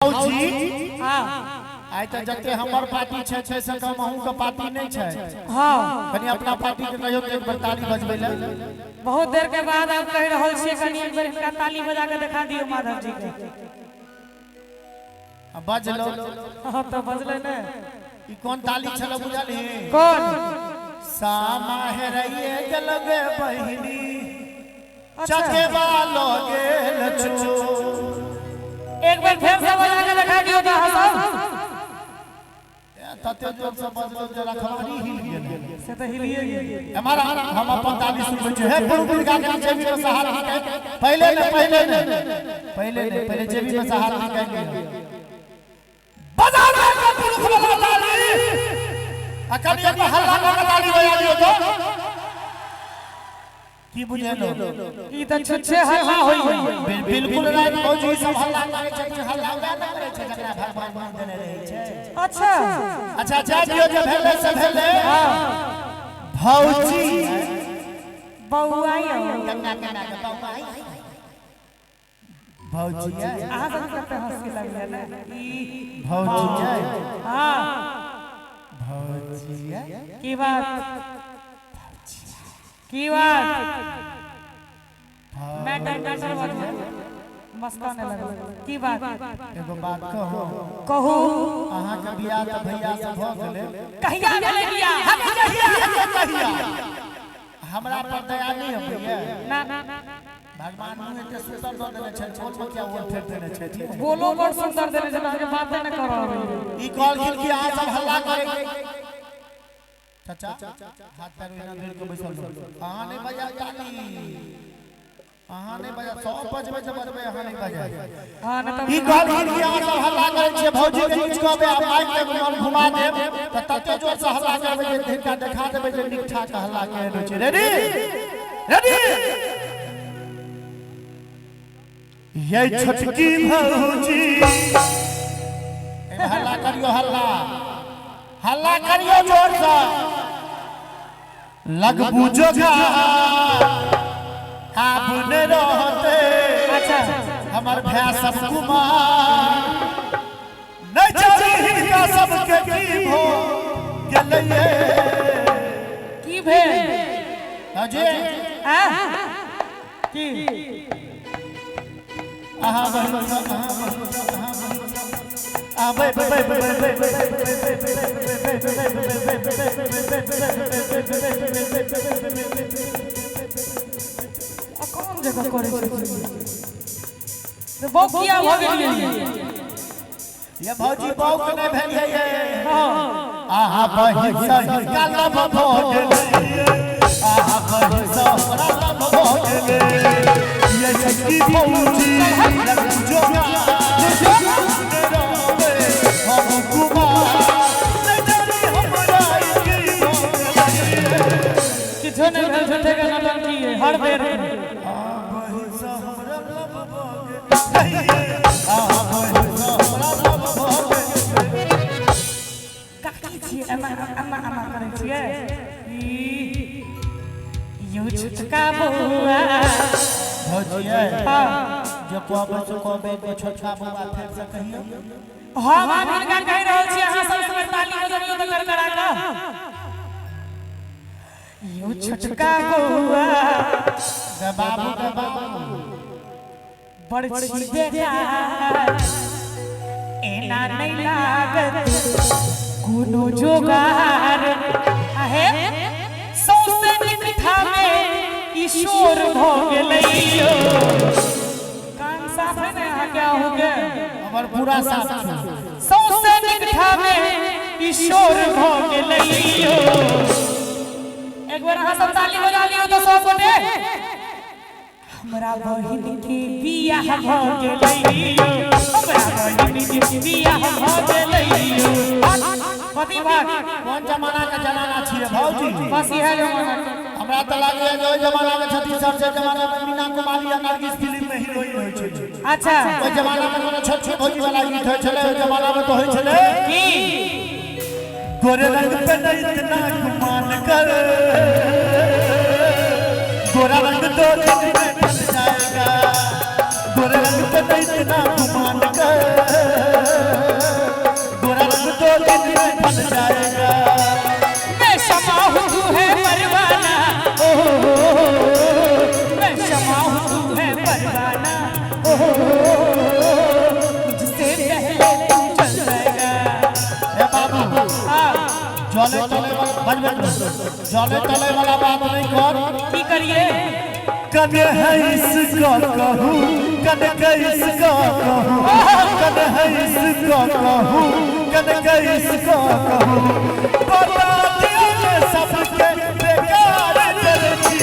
भौजी हाँ। आइ तऽ जते हमर पार्टी छै छै से कम अहूँके पार्टी नहि छै। हाँ। कनि अपना पार्टी के कहियौ तऽ एक बेर ताली बजबै लए। बहुत देर के बाद आप कहि रहल छियै, कनि एक बेर हिनका ताली बजा के देखा दियौ माधव जी के। आ बजलो। हाँ तऽ बजलै ने। ई कोन ताली छल बुझलही? कोन? सामा हेराइए गेल गे बहिनी। अच्छा। चकेबा लऽ गेल छो। एक बेर फेर से बजा के देखा दियौ तऽ अहाँ सब। तते जोर से बजलो जे रखवारी हिल गेल। से तऽ हिलिए गेल। हमारा हम अपन ताली सुनबै छी। हे पुरुष दुर्गा के जेबी में से हाथ निकालि पहिले ने पहिले ने पहिले ने पहिले जेबी में से हाथ निकालि लिअ। बजा दे के पुरुष वाला ताली। आ कनि एक हल्ला कऽ के ताली बजा दियौ तो। की बुझेलो? ई तऽ छुच्छे हल्ला होइए। बिल्कुल राति भौजी सब हल्ला करै छै, हल्ला वएह ने करै छै जकरा भगवान मान देने रहै छै। अच्छा। अच्छा जा दियौ जे भेलै से भेलै। भौजी बौआ यौ। गंगा केना के बौआ भौजी अहाँ सब कते हंसी लगलै ने। ई भौजी हाँ। भौजी की बात? की बात? मैं डंडा बजबै मस्ताने लगल। की बात? एगो बात कहू? कहू। अहाँके बियाह तऽ भैया से भऽ गेलै। कहिया भेलै बियाह? कहिया? हमरा पर दया नहि अबैया? ना। भगवान मुँह एते सुंदर दऽ देने छै, छोट में किया ओल फेर देने छथिन? बोलो बड़ सुंदर देने छै, अहाँके बाते नहि करऽ अबैया। ई कहलखिन कि अहाँ सब हल्ला करै। चाचा हाथ पैर ओहिना धरि के बैसल रहू। अहाँ नहि बजाउ ताली। अहाँ नहि बजाउ, सब बजबै तऽ बजबै, अहाँ नहि बजाउ। हाँ नहि ई तऽ कहलखिन कि अहाँ सब हल्ला करै छियै, भौजी के किछु कहबै आ माइक के घुमा देब तऽ तते जोर से हल्ला करबै जे हिनका देखा देबै जे नीक ठाक हल्ला केहन होइ छै। रेडी? रेडी? ये छोटकी भौजी हल्ला करियो, हल्ला हल्ला करियो जोर से। लगबू जोगा आब ने रहते। अच्छा। हमर भाय सब कुमार नहीं जानी हिनका सबके की भो गेलैये। की भेल? अजय आ की? अहाँ बहिन सब, अहाँ बहिन सब, अहाँ बहिन सब। आबै बै बै बै बै बै आ कोन जगह करै छै? बौ किया भऽ गेलियै? ये भौजी बौक नहि भेलियै ये। हाँ। आहा बहिन से हिनका लव भऽ गेलै। आहा बहिन से हमरा लव भऽ गेलै। ये छोटकी भौजी लगू जोगा हम कुमार नहीं जानी हमरा की भऽ गेलै। किछो नहि भेल, झूठे के नौटंकी है हर बेर। आहा बहिन से हमरा लव भऽ गेलै। आहा बहिन से हमरा लव भऽ गेलै। काकी छियै एना एना एना करै छियै। ई यौ छोटका बौआ। भौजी हाँ। जे कहबै से कहबै, एगो छोटका बौआ फेर से कहियौ। हम आब हिनका कहि रहल छी, अहाँ सब एक बेर ताली बजबियौ तऽ करकरा कऽ। यौ छोटका बौआ गे बाबू गे बाबू बड़ छी बेकार, एना नहि लागत कोनो जोगार। आहे सौंसे निकठा में ईश्वर भऽ गेलै यौ। कान साफ है ने अहाँके? अहूँके हमर पूरा साफ छै। सौंसे निकठा में ईश्वर भऽ गेलै यौ। एक बेर अहाँ सब ताली बजा लियौ तऽ सब गोटे। हमरा बहिन के बियाह भऽ गेलै यौ। हमरा बहिन के बियाह भऽ गेलै यौ। कथी भाग? कोन जमाना के जमाना छियै भौजी? बस इएह जमाना के। हमरा तऽ लागैया जे ओहि जमाना मे छथिन सर, जे जमाना मे मीना कुमारी आ नरगिस फिल्म मे हीरोइन होइ छै। अच्छा। ओहि जमाना मे कोनो छोट छोट भौजी वाला गीत होइ छलै? ओहि जमाना मे तऽ होइ छलै की? गोरे रंग पे नहीं इतना गुमान कर, गोरा रंग तो दिन में ढल जाएगा। गोरे रंग पे नहीं इतना गुमान कर, जले तले बजबे जले तले वाला बात नहीं कर। की करिए? कने है इसका कहूँ, कने कैसका कहूँ, कने है इसका कहूँ, कने कैसका कहूँ, बता दियो सबके बेकार करै छी।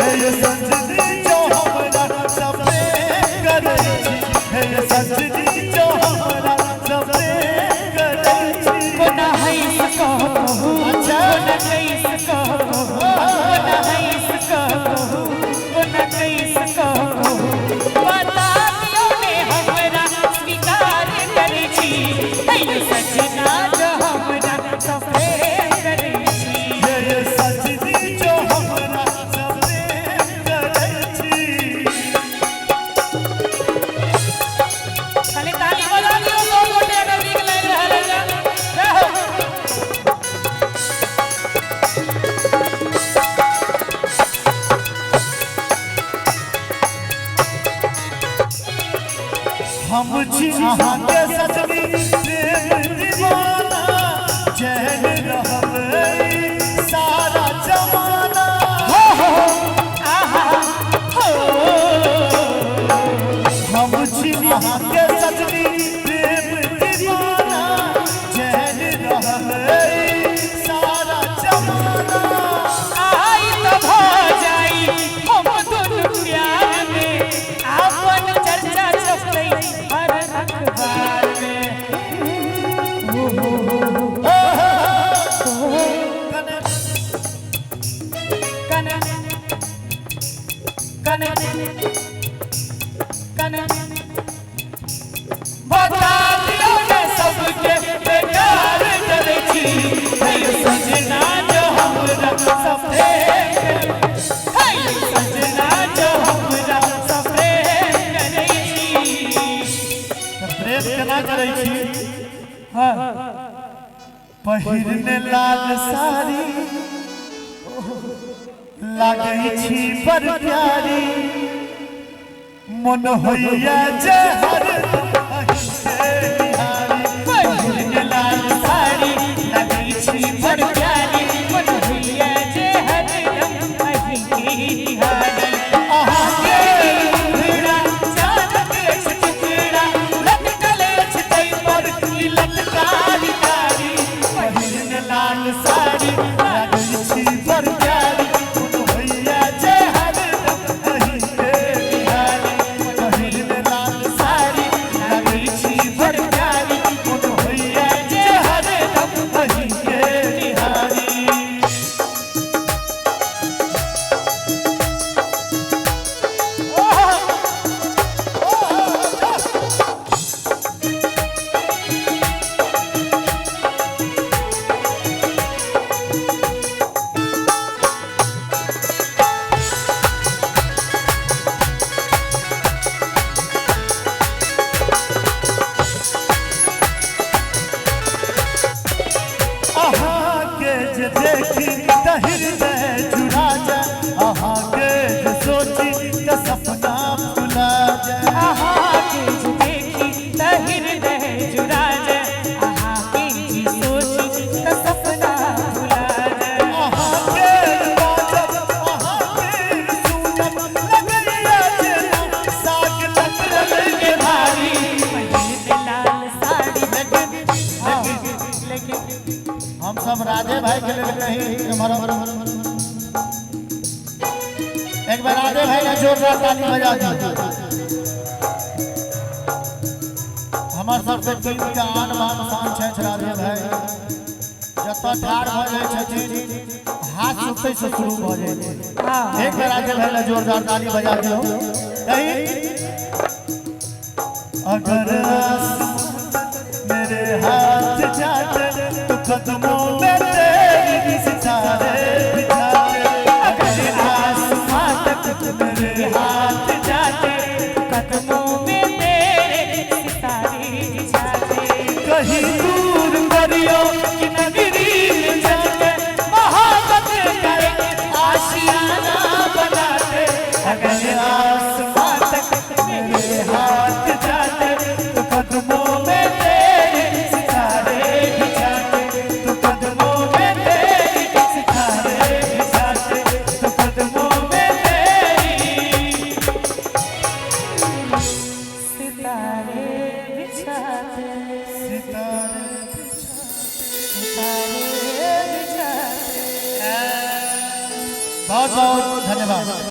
हे सजनी जो हमरा सब प्रेम करै छी, हे सजनी जो हमरा सब प्रेम करै छी। कोना है इसका कहूँ, कोना कैसका कहूँ, कोना है इसका कहूँ, कोना कैसका कहूँ, बता दियो ने हमरा स्वीकार करै छी। हे सजना जो हमरा सब प्रेम करै छी। हे सजनी जो हमरा सब प्रेम करै छी। खाली ताली बजा दियो सब गोटे अगर नीक लागि रहल है। जय हो। हम छी अहाँके सजनी प्रेम दीवाना, चैन रहबै सारा जमाना। हो हो आहा हो। हम छी अहाँके सजनी प्रेम दीवाना, चैन रहबै सारा जमाना। आई तो भ जाई हम दुनू प्यार में, आपन चर्चा छपै हर अखबार में। कने कने कने कने बता दियो ने सबके बेकार करै छी। हे सजना जो हमरा सब प्रेम करै, हे सजना जो हमरा सब प्रेम करै छी। तऽ प्रेम केना करै छी? हाँ। पहिरने लाल साड़ी लागै छी बड़ प्यारी, मन होइया जे हरदम अहींके निहारी। पहिरने लाल साड़ी लगै छी बड़ प्यारी, मन होइया जे हरदम अहींके निहारी। अहाँके टुकड़ा चाँदक अछि टुकड़ा, लटकल अछि तै पर ई लटकारी कारी। पहिरने लाल साड़ी लागै छी बड़ प्यारी, मन होइया जे हरदम अहींके निहारी। पहिरने लाल साड़ी लागै छी बड़ प्यारी, मन होइया जे हरदम अहींके निहारी। अहाँके जे देखी तऽ हृदय जुड़ा जाय, अहाँके जे सोची तऽ सपना फुला जाय। अहाँके जे देखी तऽ हृदय जुड़ा जाय, अहाँके जे सोची तऽ सपना भुला जाय। अहाँके बाजब, अहाँके सुनब, लगैया जेना साग टकरल के भारी। पहिरने लाल साड़ी। लेकिन लेकिन हम सब राधे भाई के लेल कहीं एम्हर एक बार राधे भाई ने जोरदार ताली बजा दी। हमर सबके टीम के आन बान शान छथि राधे भाई। जतऽ ठाढ़ भऽ जाइ छथिन हाथ सुतै से शुरू भऽ जाइ छै। एक बार राधे भाई ने जोरदार ताली बजा दियौ। कहीं अगर आसमान मेरे हाथ जाते तो कदमों में तेरी सितारे बिछाते। अगर आसमान तक मेरे हाथ जाते कदमों में तेरे सितारे बिछाते। कहीं दूर करियो कि नगरी में चलते मोहब्बत करे आशियाना बनाते। अगर आसमान तक मेरे हाथ जाते तो कदमों में तेरे सितारे बिछाते, तो कदमों में बिछाते, सितारे सितारे बिछाते। बहुत बहुत धन्यवाद।